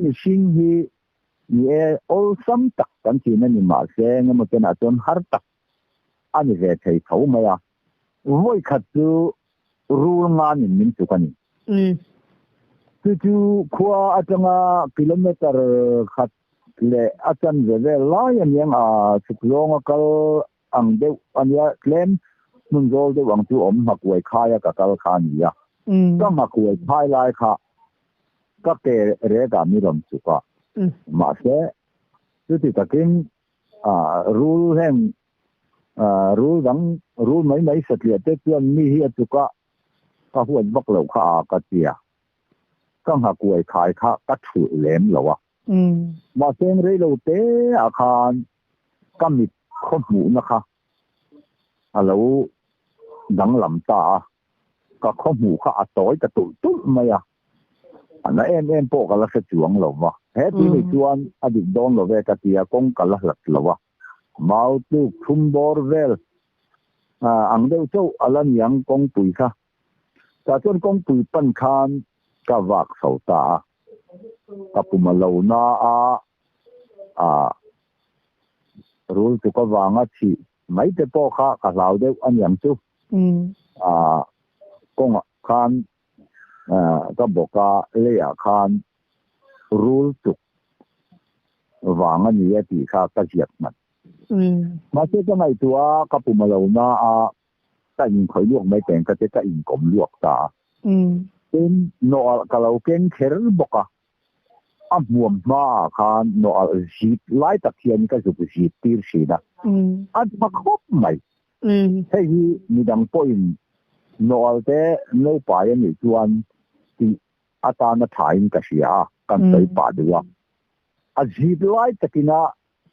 Mihring hi ni e awlsam tak kan thin a ni mahse engemaw chenah chuan har tak a ni ve thei tho mai a. Vawi khat chu rul nganin min chuk a ni. Chu chu khua atanga kilometre khat leh a chanve vel lai a niang a chhuk zawnga kal ang deuh a nia, tlem hmun zawl deuh ang chu awm nghakuai khaia ka kal kha a ni a. Ka nghakuai khai lai kha ka ke rekah mi rawn chuk a, mahse chuti takin rul heng rul dang rul mai mai satliah te chuan mi hi a chuk a, ka huat vak loh kha a ka tia, ka nghakuai khai kha ka thulh lem lo a. Mahse rei lo te ah khan ka mit khaw hmuhna kha a lo danglam ta a, ka khaw hmuh kha a tawi ta tulh tulh mai a, a na em em pawh ka la hre chuang lo va. He ti ni chuan a dik dawn lo ve ka ti a, kawng ka la hlat lo a, mau tluk thum bawr vel ang deuh chauh a la niang kawngpui kha. Tah chuan kawngpui pan khan ka vak chho ta a, ka pum a lo na a, ah rul tuk avanga thih mai te pawh kha ka hlau deuh a niang chu. Ah kawngah khan ka bawka leiah khan rul tuk vang a ni a tih kha ka ziak hman. Mahse ka ngaihtuah a, ka pum a lo na a, ka inkhawih luak mai teng ka te ka inkawm luak ta a. Tin, nawh ka lo keng kher bawk a, a hmuam hmaah khan nawh alh zit lai tak hian ka zuk zit tir thin a, a tha khawp mai. Hei hi midang pawhin nawh alh te naupai a nih chuan tih atana thain ka hria a, kan sawi pah duh a. A zit lai takina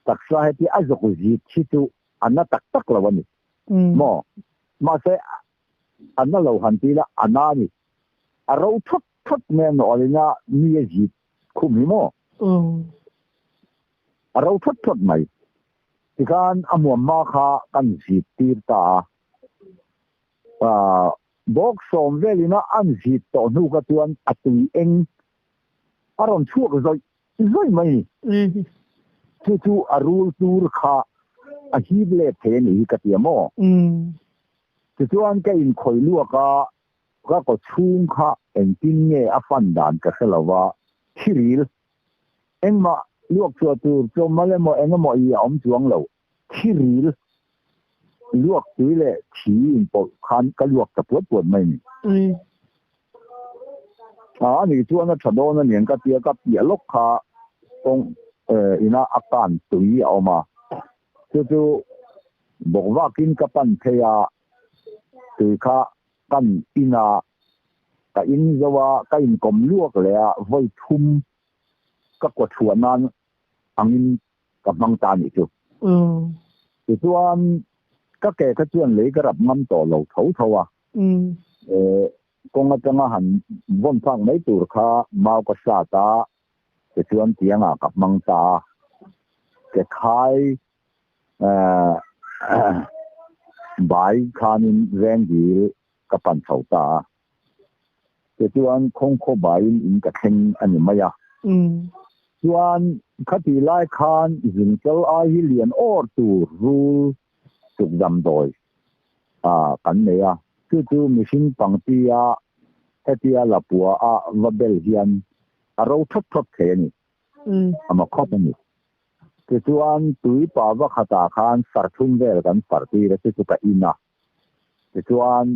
taksa heti a zuk zit hi chu a na tak tak lo a ni maw? Mahse a na lo han ti ila a na a ni. A ro thawt thawt mai a nawh alina mi a zit khum hi maw? A ro thawt thawt mai. Tikhan a hmuam hma kha kan zit tir ta a. Bawk sawm velina an zit tawh hnu kha chuan a tui eng a rawn chhuak zawih zawih mai. Chu chu a rul tur kha a hip let thei a nih hi ka ti a maw? Tichuan ka inkhawih luak a, ka kaw chhung kha engtin nge a fan dan ka hre lo va, thiril engmah luak chhuah tur chawmmal emaw eng emaw i a awm chuang lo, thiril luak tui leh thi inpawlh khan ka luak ta puat puat mai a ni. A nih chuan a tha dawn a niang ka tia ka piah lawk kha kawng ina a kan tui a awm a, chu chu bawk vakin ka pan phei a, tui kha kan in a, ka in zo a, ka inkawm luak leh a, vawi thum ka kaw chhuah nan angin ka hmang ta a nih chu. Tichuan ka ke kha chuan lei ka rap ngam tawh lo tho tho a, kawng atanga han vawn phak mai tur kha mau ka sat a, tichuan tiangah ka hmang ta a, ke khai bai khanin vengdil ka pan chho ta a, tichuan khawngkhaw baiin in ka thleng a ni mai a. Chuan khatih lai khan zingchal ai hi lian awr tur rul tuk damdawi kan nei a, chu chu mihring pangtia hetia lapua a va bel hian a ro thawt thawt thei a ni, a ma khawp a ni. Tichuan tui pa va khatah khan farthum vel kan far tir a, chu chu ka in a, tichuan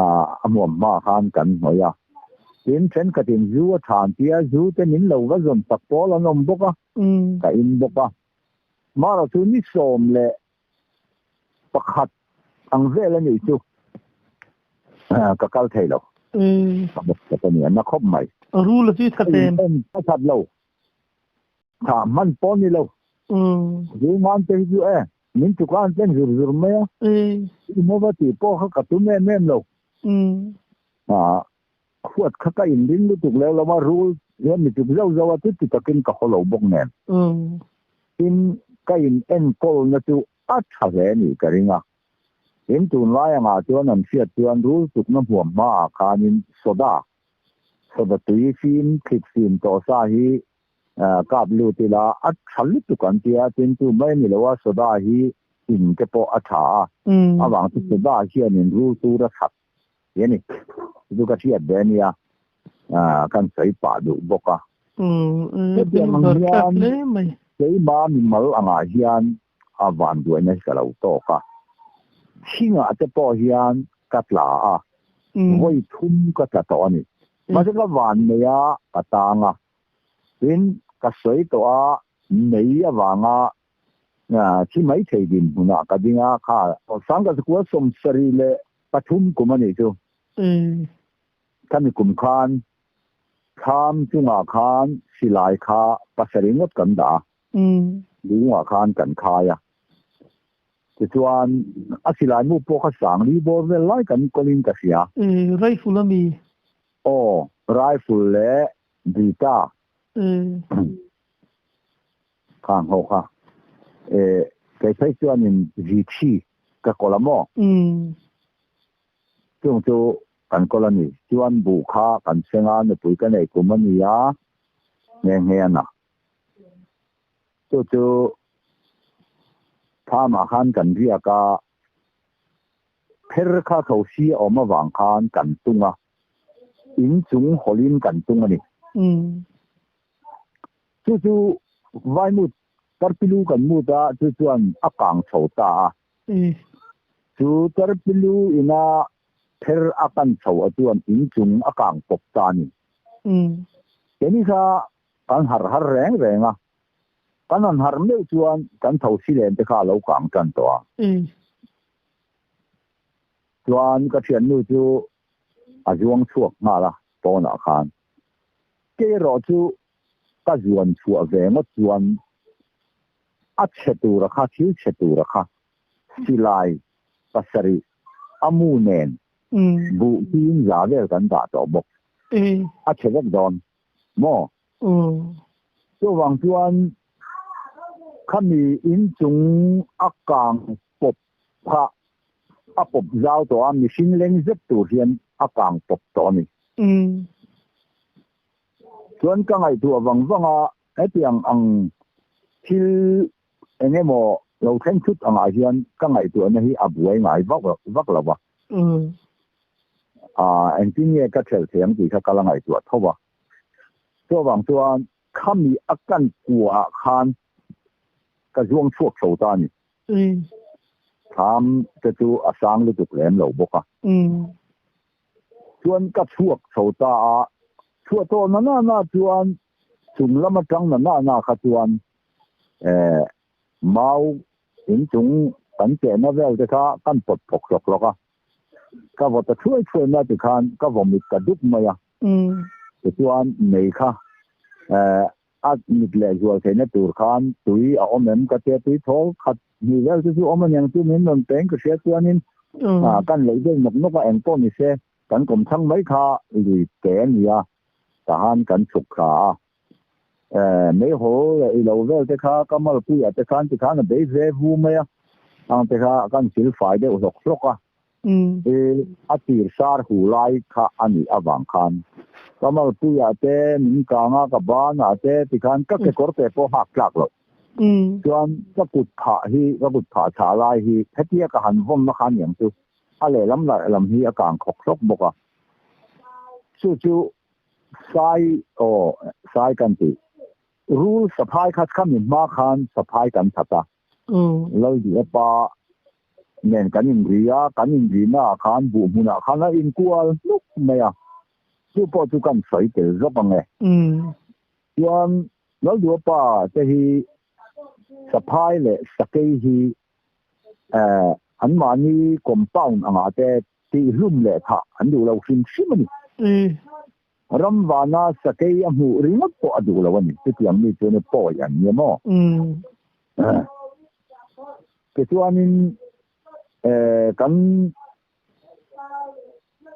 a hmuam hma khan kan hnawih a. Tin, thenkhatin zu a than tia zu te min lo va zawn sak pawl an awm bawk a, ka in bawk a. Mara chu ni 11 ang vel a nih chu ka kal thei lo. Ka bawk tlat a ni, a na khawp mai. Rul a chi that em? A that lo. Tha hman pawh ni lo. Zu ngan te hi chu e, min tuk a an tleng zur zur mai a. I maw va tih pawh kha ka tum em em lo. Khuat kha ka inring lutuk leh lo a, rul hian mi tuk zauh zauh a, chuti takin ka haw lo bawk nen. Tin, ka in enkawlna chu a tha hle a nih ka ring a. Tin, tunlai angah chuan an hriat chuan rul tukna hmuam hmaah khanin soda, soda tui fim, thlit fim tawh sa hi Kap lut ila a tha lutuk an tia, tin chu mai ni lo a soda hi in te pawh a tha a, avang chu soda hianin rul tur a that hi a ni. Chu ka hriat ve a nia, kan sawi pah duh bawk a. Hetiang ang hian keimah mimal angah hian a vanduaina hi ka lo tawk a, thingah te pawh hian ka tla a, vawi thum ka tla tawh a ni. Mahse ka vannei a, ka tang a, Tin, ka sawi tawh a, mei avanga thi mai thei dinhmunah ka ding a, kha Sangkazakua 73 kum a nih chu. Khami kum khan thlam chungah khan silai kha pasarih ngawt kan dah a, lungah khan kan khai a. Tichuan, a silai mu pawh kha sangli bawr vel lai kan kawlin ka hria. Rifle a mi? Aw, rifle leh Vita. Khang ho kha. E, kei phei chuanin Vithi ka kawl a maw? Chung chu kan kawl a ni. Chuan buh kha kan seng a, nupui ka nei kum a ni a, nghe nghe a na. Chu chu farm-ah khan kan riak a, Pher kha thosi a awm avang khan kan tung a, in chung hawlin kan tung a ni. Chu chu vaimut tarpilu kan mut a, chu chuan a kang chho ta a. Chu tarpilu ina pher a kan chho a chuan in chung a kang pawp ta a ni. Keini kha kan harh har reng reng a, Kan han harh meuh chuan kan thosi len te kha a lo kang tan tawh a. Chuan ka thiannu chu a zuang chhuak nghal a pawnah khan. Kei erawh chu ka zuan chhuah ve ngawt chuan a chhe tura kha thil chhe tura kha silai pasarih a mu nen buh tin za vel kan dah tawh bawk. A chhe vek dawn maw? Chuvang chuan khami inchung a kang pawp kha a pawp zau tawh a, mihring leng zet tur hian a kang pawp tawh a ni. Chuan ka ngaihtuah vang vang a, hetiang ang thil eng emaw lo thleng thut angah hian ka ngaihtuahna hi a buai ngai vak vak lo va. Engtin nge ka thelh thei ang tih kha ka la ngaihtuah tho va. Chuvang chuan khami a kan kuaah khan ka zuang chhuak tho ta a ni. Thlam te chu a sang lutuk lem lo bawk a. Chuan ka chhuak chho ta a, chhuah tawh na na na chuan chung lam atang na na na kha chuan mau inchung kan chehna vel te kha kan pawt phawk hlawk hlawk a. Ka vaw ta thuai thuai mai tikhan ka vawmit ta dup mai a. Tichuan mei kha a mit leh zual theihna tur khan tui a awm em ka tia tui thawl khat hnih vel chu chu awm aniang chu min rawn peng ka hria chuanin kan leih vel nawk nawk a eng pawh ni se kan kawm chhang mai kha lui te a ni a tahan kan chhuk thla a meihawl leh ilo vel te kha ka malpuiah te khan tikhan a bei ve vu mai a ang te kha kan silfai deuh hlawk hlawk a. I a tir sar hu lai kha a nih avang khan ka malpuiah te min kang a, ka banah te tikhan ka kekawr te pawh hak tlak loh chuan ka kut phah hi ka kut phah chhah lai hi hetia ka han vawmna kha aniang chu a lehlam lehlam hi a kang khawk hlawk bawk a. Chu chu sai aw sai kan tih rul saphai kha khami hma khan saphai kan that a. Lalduhapa nen kan inri a, kan inrina ah khan buh hmunah khan a inkual hnuk mai a, chu pawh chu kan sawi tel zawk ang e. Chuan Lalduhapa te hi Saphai leh Sakei hi anmahni compound angah te tihhlum leh thah an duh lo hrim hrim a ni. Ram vana sakei a hmuh ringawt pawh a duh lo a ni. Chutiang mi chuan i pawi an nia maw? Tichuanin kan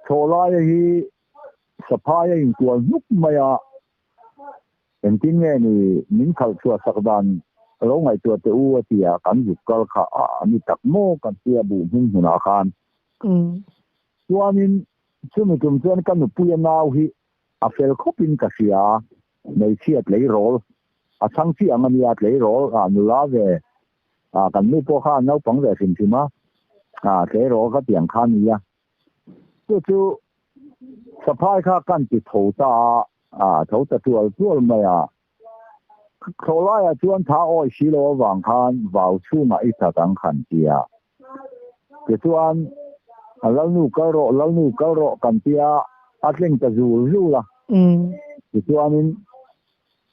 chhawhlaia hi saphai a inkual hnuk mai a, engtin nge ni min khalh chhuah sak dan lo ngaihtuah teh u a ti a, kan zuk kal kha a ni tak maw kan tia buh hmun hmunah khan. Chuanin Chumi tum chuan ka nupuia nau hi a fel khawpin ka hria, hmeichhia tleirawl A chhang chi ang a nia tleirawl ah nula ve ah kan nu pawh kha an naupang ve hrim hrim a ah tleirawl kha tiang kha a nia. Chu chu saphai kha kan ti tho ta a ah tho ta tual tual mai a. Thlawhlaiah chuan tha awi si lo avang khan vau chhungah i that ang khan tia. Tichuan, Lalnu kal rawh, Lalnu kal rawh kan tia a tleng ta zul zul a. Tichuanin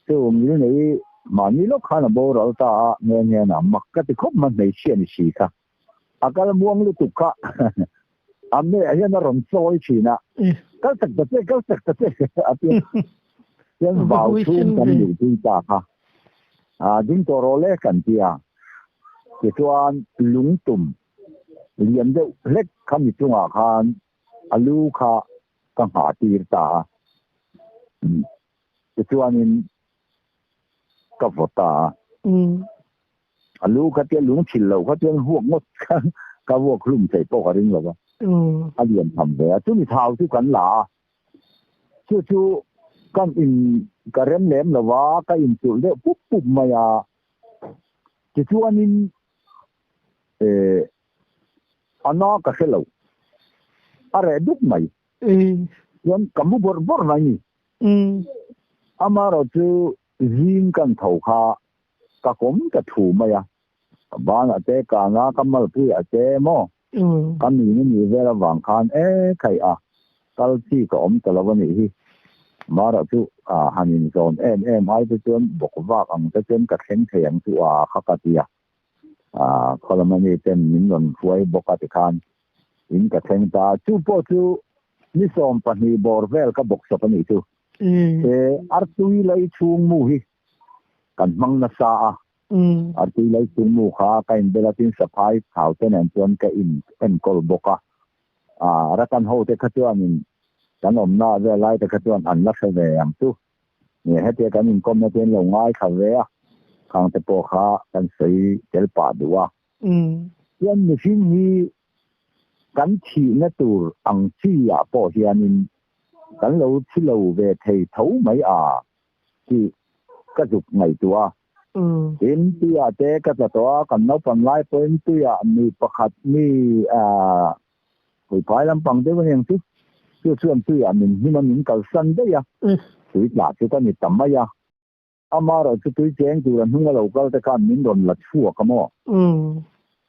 chu ngil nei mahni lawk khan a boral ta a, nghe nghe na mak ka ti khawp mai hmeichhia ni si kha. A kal muang lutuk kha a meh hian a rawn chawi thin a, kal tak ta che, kal tak ta che a ti a. Chuan vau chhung kan luhpui ta kha ding tawh rawh le kan ti a. Tichuan lungtum lian deuh hlek kha mi chungah khan a lu kha ka nghah tir ta a. Tichuanin ka vaw ta a. A lu kha tia lung thil lo kha chuan vuak ngawt khan ka vuak hlum theih pawh ka ring lo va. A lian tham ve a. Chumi thau chu kan la a. Chu chu kan in ka rem lem lo va, ka inchulh deuh pup pup mai a. Tichuanin eh a na ka hre lo. A reh dup mai. Chuan ka mu bawrh bawrh mai ni. Amaherawhchu zing kan tho kha ka kawm ta thu mai a, ka banah te kang a, ka malpuiah te maw ka min a nih vel avang khan e khaih a, kal chi ka awm ta lo a nih hi. Mara chu a han inzawn em em ai te chuan bawk vak ang te chuan ka thleng thei ang chu a kha ka ti a, khawlam ami ten min rawn hruai bawk a tikhan in ka thleng ta a, chu pawh chu ni 12 bawr vel ka bawk sawp a nih chu. He artui lei chhung mu hi kan hmang nasa a, artui lei chung mu kha ka inbel a, tin saphai thau te nen chuan ka in enkawl bawk a, Arakan ho te kha chuanin kan awmna vel lai te kha chuan an la hre ve ang chu, nge hetia kan inkawmna te an lo ngaithla ve a, khang te pawh kha kan sawi tel pah duh a. Chuan mihring hi kan thihna tur ang chi ah pawh hianin kan lo thi lo ve thei tho mai a tih ka zuk ngaihtuah a. Tin, tuiah te ka tla tawh a, kan naupang lai pawhin tuiah mi pakhat mi puiphai lampang deuh a ni ang chu, chu chuan tuiah min hnim a, min kalsan daih a, tui tla chu ka ni ta mai a. Amaherawh chu tui cheng tur a hnung a lo kal te khan min rawn la chhuak a maw?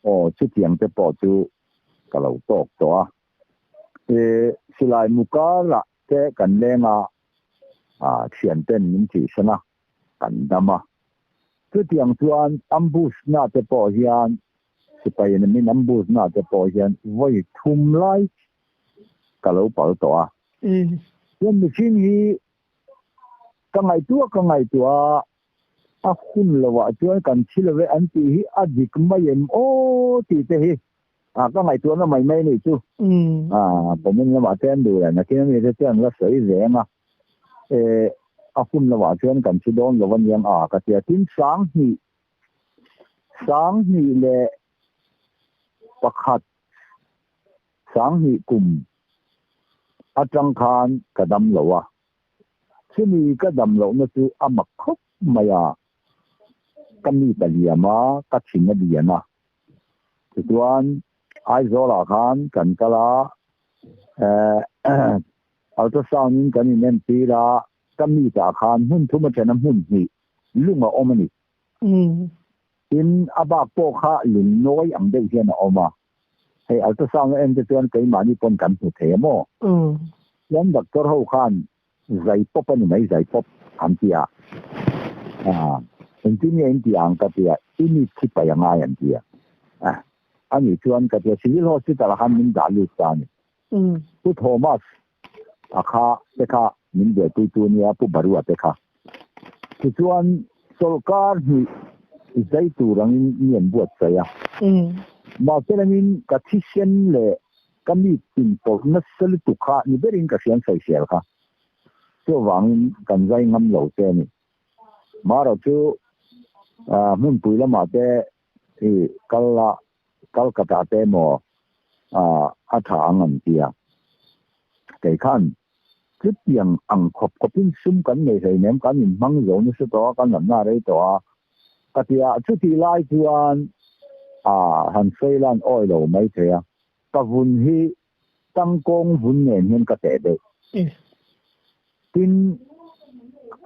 Aw, chutiang te pawh chu ka lo tawk tawh a. Silai mukarah te kan leng a, thianten min thihsan a, kan dam a. Chutiang chuan ambush na te pawh hian, sipai in min ambush na te pawh hian vawi thum lai ka lo pal tawh a. Chuan mihring hi ka ngaihtuah ka ngaihtuah a, a hun lovah chuan kan thi lo e an tih hi a dik mai em aw tih te hi A ka ngaihtuahna mai mai anih chu. A comment lamah te an duh leh nakin ami te chuan la sawi ve ang a. E a hun lamah chuan kan thi dawn lo aniang a ka ti a. Tin 2000 2001 2000 kum atang khan ka dam lo a. Chumi ka dam lohna chu a mak khawp mai a. Ka mi ta liam a, ka thin a lian a. Tichuan Aizawlah khan kan kal a, ultrasound in kan inentir a, ka meet ah khan hmun thum a then a hmun hnih lung a awm a ni. Tin, a bak pawh kha lung nawi ang deuh hian a awm a, hei ultrasound a en te chuan keimahni pawn kan hmu thei a maw? Chuan doctor ho khan Zai pawp a ni mai, zai pawp an ti a. Engtin nge in ti ang ka ti a, i mit khi paih a ngai an ti a. A nih chuan ka ti a, Civil Hospital ah khan min dah lut ta a ni. Pu Thomas a kha te kha min buaipuitu a nia, Pu Barua te kha. Tichuan sawrkar hnih zai tur angin mi an buatsaih a. Mahse langin ka thisen leh Ka mit inpawlh nasa lutuk kha ni berin ka hrian sawisel kha. Chuvangin kan zai ngam lo che a ni. Marawh chu hmunpui lamah te i kal la, Calcutta te emaw a tha ang an ti a. Kei khan. Chutiang ang khawp khawpin sum kan nei hleinem, kan inhmang zo nasa tawh a, kan natna a rei tawh a, ka ti a. Chutih lai chuan a han sawi lan awi lo maithei a, ka vun hi tangkawng vun nen hian ka teh deuh. Tin,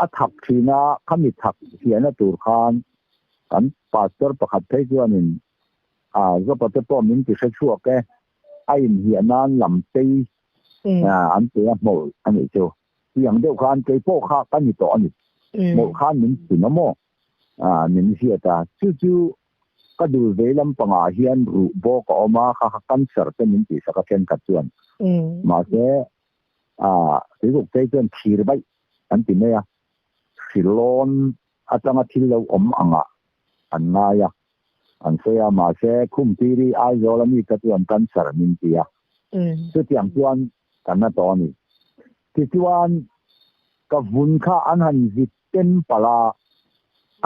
a thak thin a, khami thak hiahna tur khan kan pastor pakhat phei chuanin a zawpa te pawh min ti hre chhuak e, a inhiah nan lam tei an pe a hmawlh a nih chu. Tiang deuh khan kei pawh kha ka ni tawh a ni. Hmawlh khan min chhun a maw? Min hriat a. Chu chu ka dul vei lampangah hian ruh bawk a awm a, kha kha cancer te min tihsak a thenkhat chuan. Mahse, tuikuk phei chuan thir vaih an ti mai a, hrilawn atanga thil lo awm angah an ngai a, an sawi a, mahse Khumtiri Aizawl a mi kha chuan cancer min ti a, chutiang chuan kan na tawh a ni. Tichuan ka vun kha an han zit tem palh a,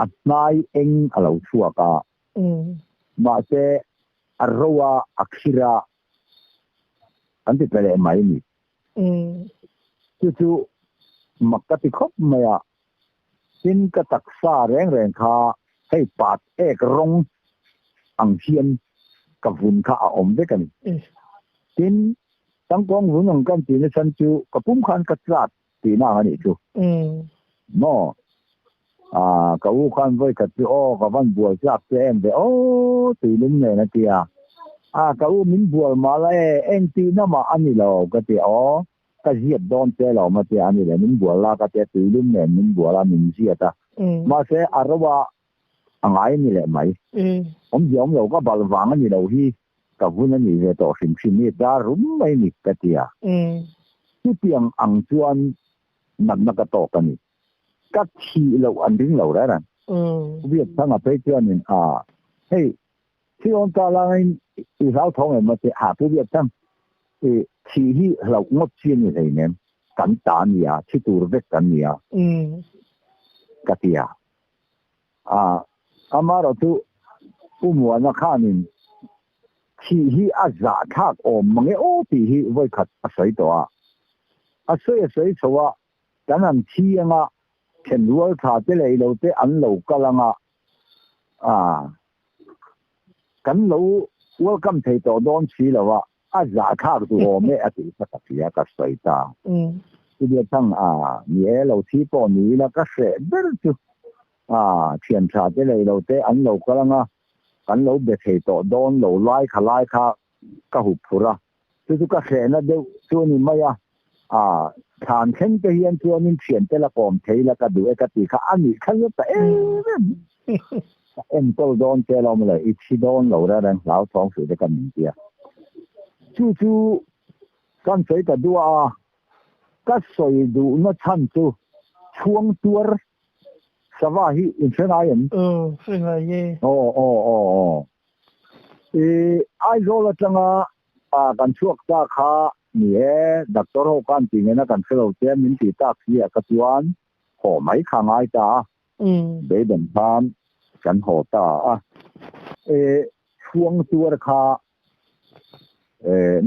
a hnai eng a lo chhuak a, mahse a ro a, a khir a, an ti tle leh mai a ni. Chu chu mak ka ti khawp mai a, Tin ka taksa reng reng kha hei pat ek rawng ang hian ka vun kha a awm vek a ni. Tin, tangkawng vun ang kan tihna chhan chu ka pum khan ka tlat tihna ang a nih chu. Maw? Aa, ka u khan vawi khat chu aw ka van bual tlak che em ve aw tuilum nen a ti a. Aa, ka u min bual mal a e, eng tihna mah a ni lo ka ti a aw. Ka ziat dawn che lo ma tia ani le min bual lak a tia tuilum nen min bual a min ziat a mahse a ro a a ngai ani leh mai awmzia awm lo ka bal vang ani lo hi ka vun ani ve tawh hrim hrim hi ta rum mai ni ka tia chutiang ang chuan natna ka tawk ani ka thih loh an ring lo reng reng Biakthanga phei chuanin a hei Thil awm ta laiin i hlauthawng em a ti a, Pu Biakthang, i thih hi hlauh ngawt chi a ni hleinem, kan ta a ni a, thi tur vek kan ni a, ka ti a. A, amaherawh chu Pu Muana khanin thih hi a zahthlak awm mange aw tih hi vawikhat a sawi tawh a. A sawi a sawi chho a, kan han thi anga thenrual tha te leh ilo te an lo kal anga, a, Kan lo welcome thei tawh dawn si lo a, a zahthlak duhawm e a tih kha ka hria, ka sawi ta. Chutia chang a, ni e, lo thi pawh ni ila ka hreh ber chu a, thian tha te lei lo te an lo kal anga, kan lo be thei tawh dawn lo lai kha lai kha ka hup phur a, chu chu ka hrehna deuh chu a ni mai a, a, thlan thleng te hian chuanin thiante la kawm thei la ka duh e ka tih kha a nih kha zet ta em em. Ka enkawl dawn che lo mawle, i thi dawn lo reng reng hlauthawng hrih te ka min tia. Chu chu kan sawi ta duah a, ka sawi duhna chhan chu chhuang tuar sava hi in hre ngai em? Aw, hre ngai e. Aw, aw, aw, aw. I Aizawl atanga kan chhuak ta kha ni e, doctor ho khan tih ngena kan hre lo che min tih tak si ah kha chuan haw mai kha ngai ta a, beidawng khan kan haw ta a. I chhuang tuar kha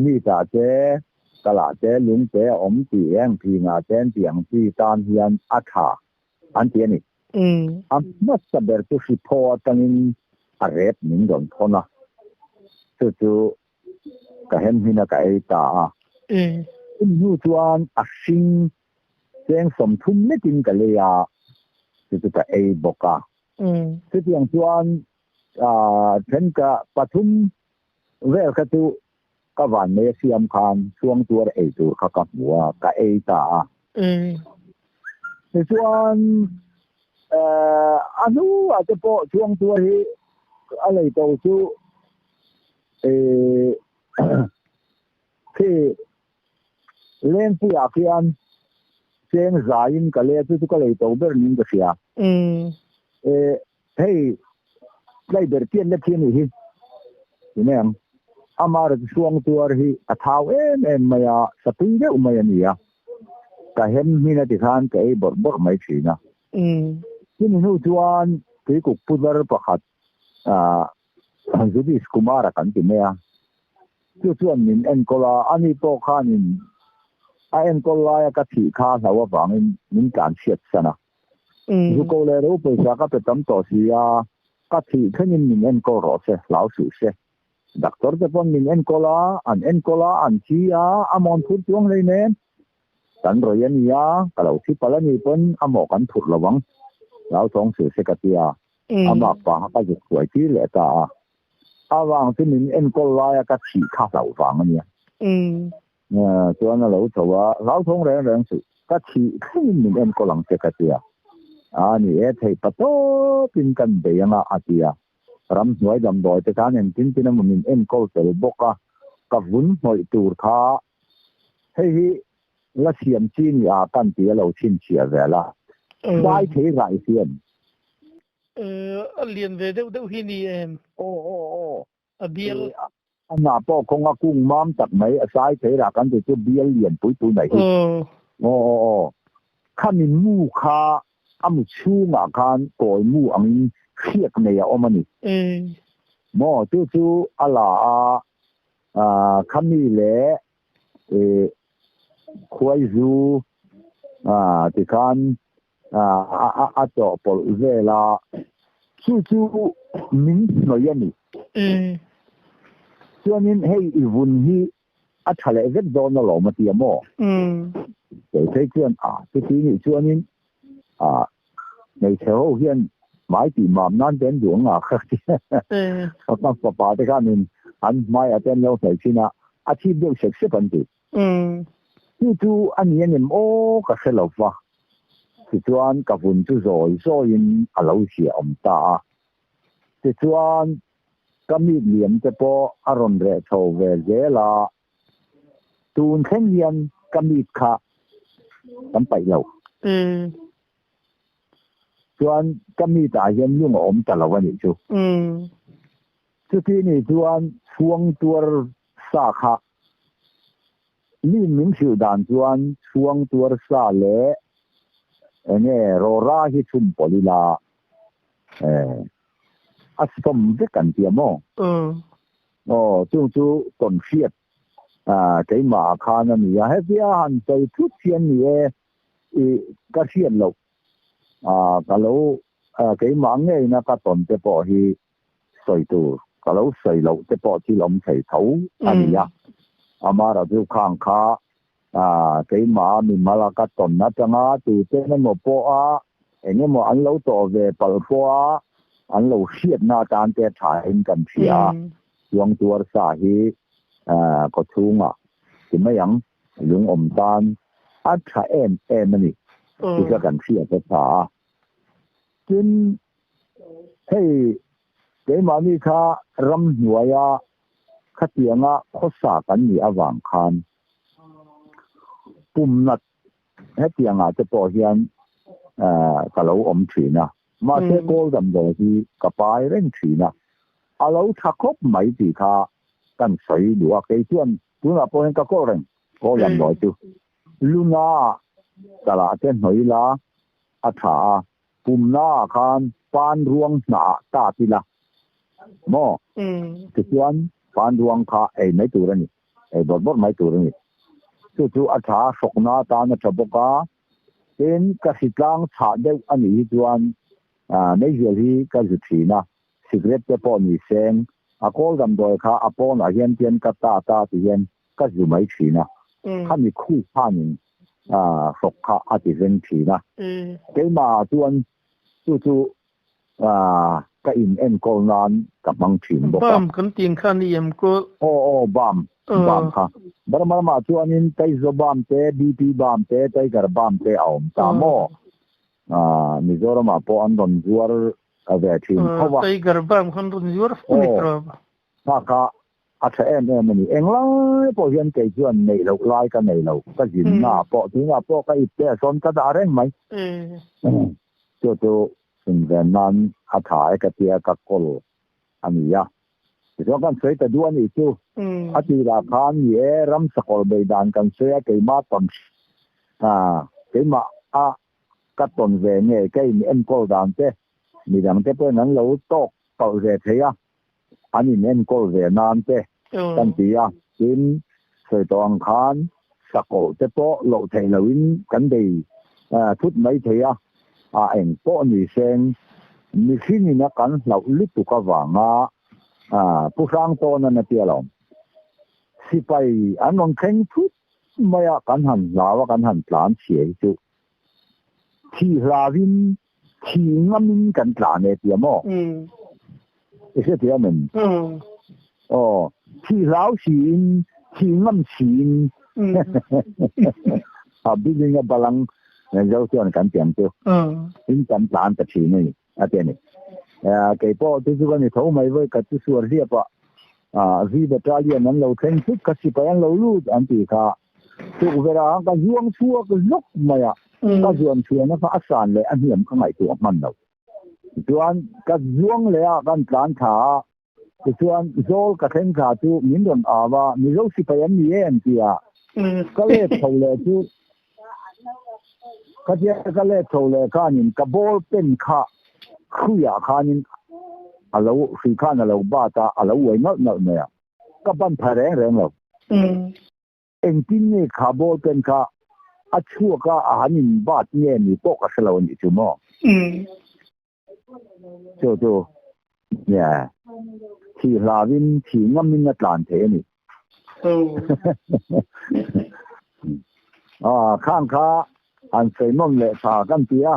mi tah te, kalah te, lung te a awm tih eng phingah te an tih ang chi tan hian a tha an ti a ni. A hmasa ber chu hriphaw atangin a rep min rawn thawn a, chu chu ka hem hmin a ka ei ta a. Chumi hnu chuan a hring cheng 30 lekin ka lei a, chu chu ka ei bawk a. Chutiang chuan then ka pathum vel kha chu ka vanmei a siam khan chhuang tuar ei tur kha ka hmu a, ka ei ta a. Tichuan a hnuah te pawh chhuang tuar hi a lei to chu khi Lengpuiah khian cheng zaiin ka lei a, chu chu ka lei to ber niin ka hria. Hei tlai ber pian lek hi a nih hi tih ang. Amah rat suang tuar hi a thau em em mai a, satui deuh mai a ni a. Ka hem hmin a ti khan ka ei bawrh bawrh mai thin a. Chumi hnu chuan tuikuk pudar pakhat Judish Kumara kan ti mai a. Chu chuan min enkawl a, ani pawh khanin. A enkawl laia ka thih kha hlau avangin min tlan chhiat san a. Zuko leh ro pawisa ka pe tam tawh si a, ka thih thlengin min enkawl rawh se, hlau suh se. Doctor te pawn min enkawl a, an enkawl a, an thi a, a mawn phur chuang hleinem. Kan rawih a nia, ka lo thi palh a nih pawn a mawh kan phurh lo ang. Hlau thawng suh se ka ti a, amah paha ka zuk hruai tir leh ta a. Avang chu min enkawl laia ka thih kha hlauh vang a nia. Chuan a lo chho a, hlauthawng reng reng suh, ka thih thlengin min enkawl ang che ka ti a. A ni e, theih pa tawpin kan bei anga a ti a. Ramhnuai damdawi te khan engtin tin emaw min enkawl tel bawk a, ka vun hnawih tur kha hei hi la siam chi ni a kan ti a lo chhinchhiah vel a, sai thei raih hian. A lian ve deuh deuh hi ni em? Aw aw aw. A bial. A hna pawh kawng a kung mam tak mai, a sai thei rah kan ti chu bial lian pui pui mai hi. Aw aw aw. Khami mu kha a mu chhungah khan kawi mu angin hriak nei a awm a ni. Maw chu chu a la a, khami leh khuaizu tikhan a chawhpawlh vel a, chu chu min hnawih a ni. Chuanin hei i vun hi a tha leh vek dawn alawm a ti a maw? Kei phei chuan a chuti nih chuanin a hmeichhe ho hian hmai tih mam nan te an duh ang a kha ti a. Ka fapa te khanin an hmaiah te an lo hnawih thin a, a thip deuh sep sep an ti. Chu chu a ni a nem aw ka hre lo va. Tichuan ka vun chu zawi zawiin a lo ziah awm ta a. Tichuan ka mit liam te pawh a rawn reh chho ve zel a. Tun thleng hian ka mit kha kan paih lo. Chuan ka mit ah hian lung a awm ta lo a nih chu. Chuti nih chuan chhuang tuar sa kha Mi min hrilh dan chuan chhuang tuar sa leh enge rawra hi chhun pawlh ila a sawm vek an tia maw? Aw chung chu tawn hriat keimah ah khan a ni a, hetia han sawi thut hian ni e i ka hriat loh ka lo keimah ngeina ka tawn te pawh hi sawi tur ka lo sawi loh te pawh thil awm thei tho a ni a. Amara chu khang kha keimah mimal a ka tawn atanga tuten emaw pawha eng emaw an lo tawh ve palh pawha an lo hriatna atan te thain kan hria a. Chuang tuar sa hi khawchhungah ti mai ang lung awm tan a tha em em a ni tih kha kan hriat a tha a. Tin, Hei keimahni kha ramhnuaia khatianga khawsa kan nih avang khan pumnat hetiangah te pawh hian ka lo awm thin a, mahse kawl damdawi hi ka pai reng thin a, a lo tha khawp mai tih kha kan sawi duh a, kei chuan tunah pawh hian ka kawl reng kawl damdawi chu luna chalah te hnawih la a tha a. Pumna ah khan pan ruang hnah ah tat ila maw? Tichuan pan ruang kha ei mai tur a ni, ei bawrh bawrh mai tur a ni. Chu chu a tha hrawkna atan a tha bawk a, tin ka hritlang chhah deuh a nih hi chuan meizial hi ka zu thin a, cigarette te pawh ni seng, a kawl damdawi kha a pawnah hian tian ka tat a ti hian ka zu mai thin a, khami khu khanin hrawk kha a ti veng thin a. Keimah chuan chu chu ka in enkawl nan ka hmang thin bawk a. Bam kan tin kha ni em kawl? Aw aw bam, bam kha. Burma lamah chuanin Taizo bam te, BP bam te, Tiger bam te a awm ta maw? Mizoramah pawh an rawn zuar ve thin tho a. Tiger bam kha an rawn zuar fo ni tawp. Kha kha A tha em em a ni. Englai pawh hian kei chuan neih loh lai ka nei lo. Ka zinna ah pawh tunah pawh ka ip te a sawn ka dah reng mai. Chu chu inven nan a tha e ka tia ka call a ni a. Tichuan kan sawi ta duh a nih chu. A tirah khan ni e ram sakawr bei dan kan sawi a keimah tawn keimah a ka tawn ve nge ka in enkawl dan te midang te pawhin an lo tawk palh ve thei a. An in enkawl ve nan te kan ti a, tin sawi tawh ang khan Sakawlh te pawh loh theih lohin kan bei thut mai thei a, a eng pawh ni seng mihringin a kan hlauh lutuk avanga Pu Hrangtawnan a tia lo. Sipai an rawn thleng thut mai a, kan han hlau a, kan han tlan chhia hi chu thih hlauin thih ngamin kan tlan e tia maw? I hrethiam em? Aw, thih hlau siin thih ngam siin a building a balang zo chuan kan ti ang chu. In kan tlan ta thin a ni a ti a ni. Kei pawh chu chu ka ni tho mai vawi khat chu suar hliap a V battalion an lo thleng thut kha sipai an lo lut an tih kha. Tukverh ah ka zuang chhuak zawk mai a, ka zuan chhuahna kha a san leh a hniam ka ngaihtuah hman lo. Tichuan ka zuang leh a, kan tlan thla a, tichuan zawl ka thleng thla chu min rawn au a, Mizo sipai an ni em? ti a, ka let chho leh chu khatia ka let chho leh khanin ka ball pen kha hruiah khanin a lo hrui khan a lo bat a, a lo uai nalh nalh mai a, ka ban pha reng reng lo. Engtin nge kha ball pen kha a chhuak a, a han in bat nge ni pawh ka hre lo a nih chu maw? Chu chu nge thih hlauin thih ngamin a tlan thei a ni. Khang kha an sawi nawm leh tha kan ti a,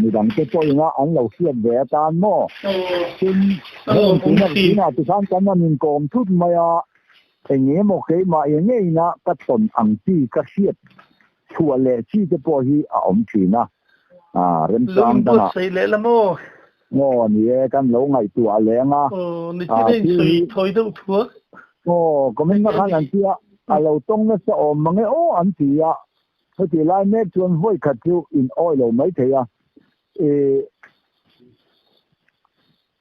midang te pawhin a an lo hriat ve atan maw? Tin, heng tuna tunah tikhan kan han inkawm thut mai a, Eng emaw keimah i ngeina ka tawn ang chi ka hriat chhuah leh chi te pawh hi a awm thin a, remchang Lo dangah. inbuatsaih leh la maw? Aw ni e, kan lo ngaihtuah leng a. Aw, ni chin a insawi thawi deuh thuak. Aw, comment na khan an ti a, a lo tawng nasa awm mang e aw an ti a, heti lai mek chuan vawi khat chu in awi lo mai thei a, i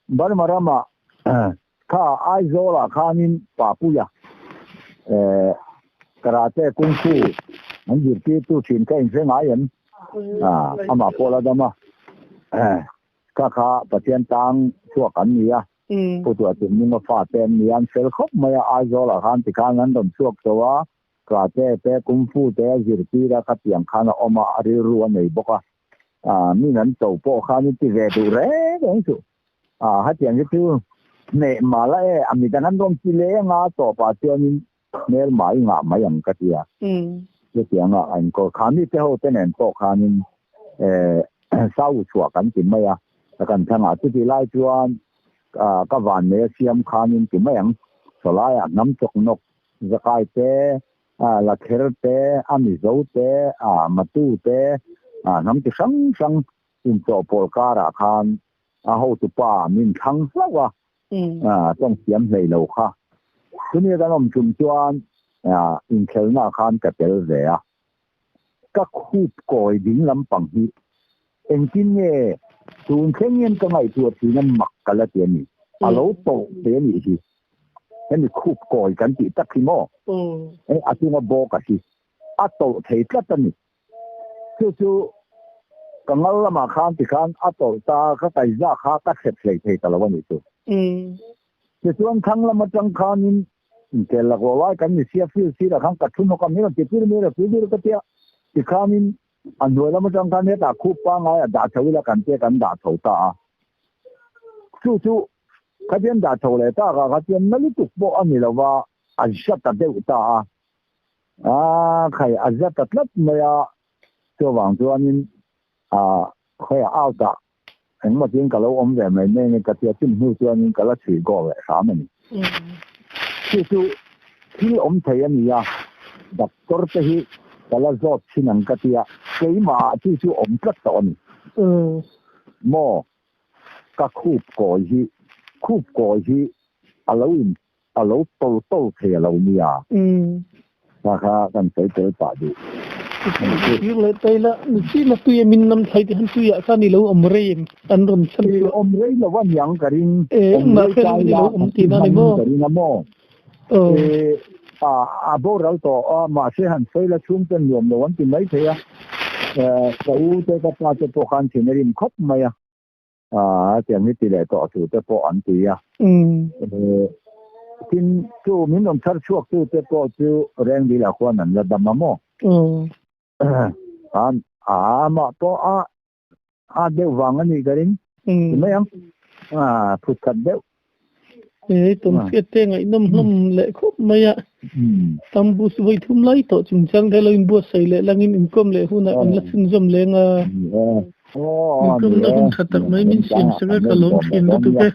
Burma ramah Kha Aizawlah khanin Papuia Karate Kung Fu an zirtirtu thin kha inhre ngai em? Amah pawh la dam a. Kha kha Pathian tang chhuak an ni a, Pu Tuahchungmunga fate an ni a, an fel khawp mai a, Aizawlah khan tikhan an rawn chhuak tawh a, Karate te Kung Fu te a zirtir a, khatiang khan a awm a, a rilru a nei bawk a. Min an cho pawh khan in ti ve duh reng reng chu. Hetiang hi chu hneh mah la e, a midang an rawn ti leng a, tawpah chuanin hmel mai ngah mai ang ka ti a. Chutianga a inkawl kha mi te ho te nen pawh khanin sau chhuah kan ti mai a, kan thangah chuti lai chuan ka vannei a siam khanin ti mai ang, sawlaiah hnam chawk nawk zakai te, Lakher te, a Mizo te, Matu te, hnam chi hrang hrang inchawhpawl karah khan a hotupa min thlang hlauh a, tawng thiam hlei lo kha. Chumi kan awm tum chuan inkhelnaah khan ka tel ve a, ka khup kawi ding lampang hi engtin nge tun thleng hian ka ngaihtuah thin a mak ka la ti a ni, a lo tawh thei a nih hi, hemi khup kawi kan tih tak hi maw, a chunga bawk a hi a tawlh thei tlat a ni. Chu chu ka ngal lamah khan tikhan a tawlh ta a, ka kaihza kha ka thlep hlei thei ta lo a nih chu. Tichuan thlang lam atang khanin inkhel laklawh lai kan ni sia field sirah khan ka thu hnawk a, min rawn ti pir mai a, pir pir ka tia. Tikhanin a hnuai lam atang khan hetah khup pangngai a dah chho ila kan tia kan dah chho ta a. Chu chu khatian dah chho leh takah khatian na lutuk pawh a ni lo va, a zat ta deuh ta a. A khai a za ta tlat mai a, chuvang chuanin a khawiah out ah engmaw tin ka lo awm ve mai mai nge ka tia chim hnu chuanin ka la chhui goal leh hram a ni. Chu chu thil awm thei a ni a, doctor te hi ka la zawt thin ang ka tia, keimah ah chu chu awm tlat tawh a ni. Maw ka khup kawi hi, khup kawi hi a lo in A lo tawlh tawlh thei a lo nia. Kha kha kan sawi tel pah duh. Thir leh tai la, mi chi la tui a min nam thlai te han tui ah khan i lo awm rei em? An rawn chhan chhuah. Awm rei lo a niang ka ring. Awm rei tai la awm tih na ni maw? Ka ring a maw? A boral tawh a, mahse han sawi la chhung ten nuam lo an ti mai thei a. Ka u te ka pa te pawh khan thin a rim khawp mai a. A tiang hi ti leh tawh thu te pawh an ti a. Tin, chu min rawn thar chhuak tu te pawh chu Rengdil ah khuan an la dam a maw? An amah pawh a a deuh vang a nih ka ring. Ti mai ang. A phut khat deuh. E tum hriat te ngaihnawm hlawm leh khawp mai a. Tambus vawi thum lai tawh chungchang te lo inbuatsaih leh langin inkawm leh hunah kan la chhunzawm leng a. Inkawmna hun tha tak mai min siam sak a, ka lawm thin lutuk e.